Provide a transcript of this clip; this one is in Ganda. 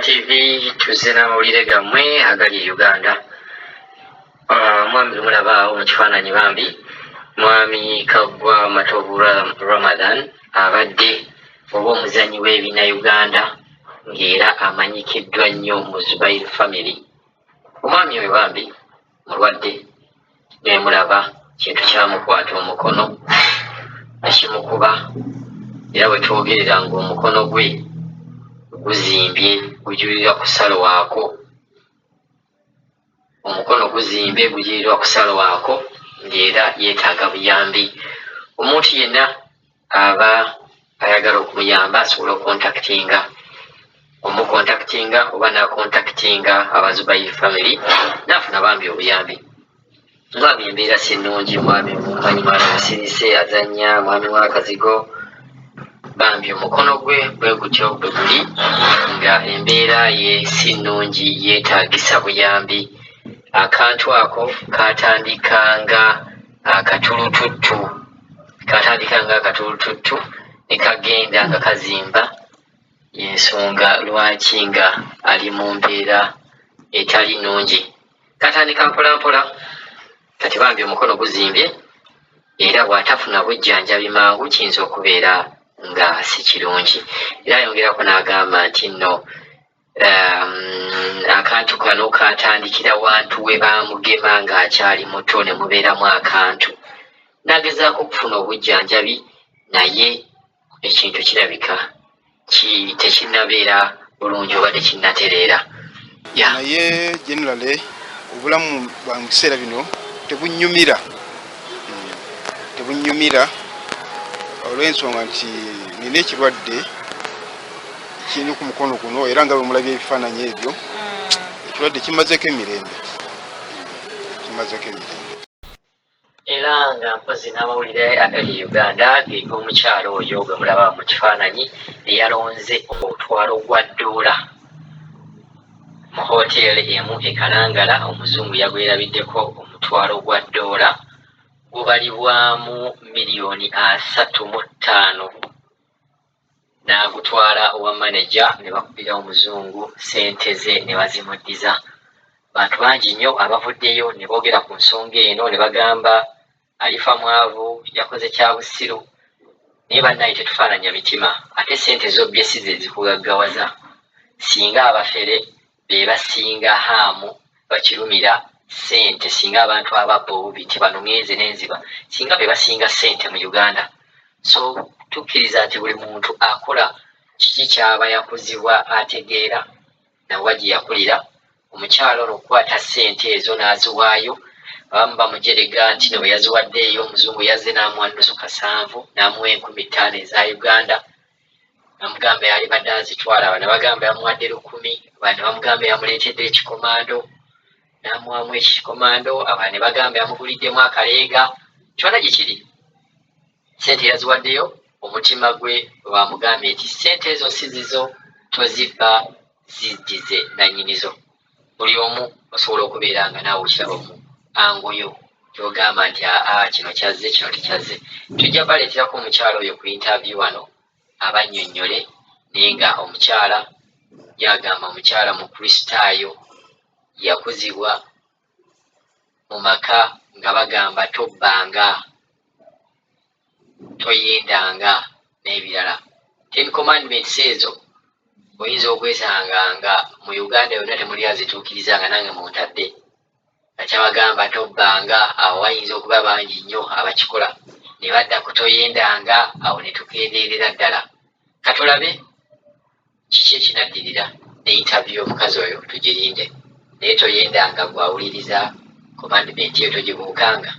TV, tuzze n'amawulire gammwe agali e Uganda. Mwami mulaba awo mu kifaananyi, bambi mwami Kaggwa Matovu Ramadan, abadde oba omuzannyi w'ebina Uganda, ng'era amanyikiddwa nnyo mu Zubair family. Omwami oyo bambi mulwadde, naye mulaba kintu kyamukwata omukono nekimukuba, era bwe twogerera ng'omukono gwe guzimbye, gujulirwa kusalwako. Omukono guzimbye, gujulirwa kusalwako, ng'era yeetaaga buyambi. Omuntu yenna aba ayagala okumuyamba asobola okucontactinga, omucontactinga oba nacontactinga Abazubair family, naafuna bambi obuyambi. Mwami embeera si nnungi. Mwami mumanyi, mwami musirise, azannya, mwami w'akazigo. Bambi omukono gwe bwe gutyo bwe guli, nga embeera ye si nnungi, yeetaagisa buyambi. Akantu ako katandika nga akatulututtu, katandika nga akatulututtu ne kagenda nga kazimba. Yensonga lwaki nga ali mu mbeera etali nnungi. Katandika mpolampola, kati bambi omukono guzimbye, era bw'atafuna bujjanjabi mangu kiyinza okubeera nga si kirungi. Era ayongerako n'agamba nti nno akantu kano katandikira wantu we baamugema ng'akyali muto, ne mubeeramu akantu, n'agezaako okufuna obujjanjabi, naye ekintu kirabika tekinnabeera bulungi oba tekinnatereera. Naye generally obulamu bwa mu biseera bino tebunyumira, tebunyumira olw'ensonga nti nina ekirwadde kiri ku mukono guno, era nga bwe mulabye ebifaananyi ebyo, ekirwadde kimazeeko emirembe, kimazeeko emirembe. Era nga mpozi n'amawulire agali e Uganda geg'omukyalo oyo gwe mulaba mu kifaananyi, eyalonze omutwalo gwa ddoola mu hoteeri emu e Kalangala. Omuzungu yagwerabiddeko. Omutwalo gwa ddoola gubalibwamu 35 miliyoni, n'agutwala owa maneja, ne bakubira omuzungu ssente ze ne bazimuddiza. Bantu bangi nnyo abavuddeyo ne boogera ku nsonga eno, ne bagamba alifa mwavu, yakoze kya busiru. Naye bannaye, tetufaananya mitima, ate ssente zobbye si ze zikugaggawaza. Singa abafere be basinga haamu bakirumira ssente, singa abantu ababba obubi tebanoŋŋenze n'enziba, singa be basinga ssente mu Uganda. So tukkiriza nti buli muntu akola kiki kyaba yakuzibwa ategeera nawa gye yakulira. Omukyalo ono okukwata ssente ezo n'aziwaayo, abamu bamujerega nti no bwe yaziwaddeeyo, omuzungu yazze n'amuwa nusu kasanvu, n'amuwa 5,000 eza Uganda, namugamba yali badde azitwala. Bano bagamba yamuwadde 1,000, bano bamugamba yamuleetedde ekikomando, n'amuwamu ekikomando, abalala ne bagamba yamuguliddemu akaleega. Kyonna gye kiri, ssente yaziwaddeyo omutima gwe bwamugambye nti ssente ezo si zizo, tozibba, ziddize nannyinizo. Buli omu osobola okubeera nga naawe okiraba mu angoyo kyogamba nti aa, kino kyazze, kino tekyazze. Tujja baleeterako omukyalo oyo ku interview wano abannyonnyole. Naye nga omukyala yagamba omukyala Mukristaayo, yakuzibwa mu maka nga bagamba tobbanga, toyendanga n'ebirala, Ten Commandments ezo oyinza okwesanga nga mu Uganda yonna temuli azituukiriza, nga nange muntadde. Nga kyabagamba tobbanga, awo wayinza okuba bangi nnyo abakikola, ne badda ku toyendanga, awo ne tukendeerera ddala. Katulabe kiki ekinaddirira ne interview y'omukazi oyo tugirinde. Naye toyendanga, gwawuliriza, commandment eyo togibuukanga.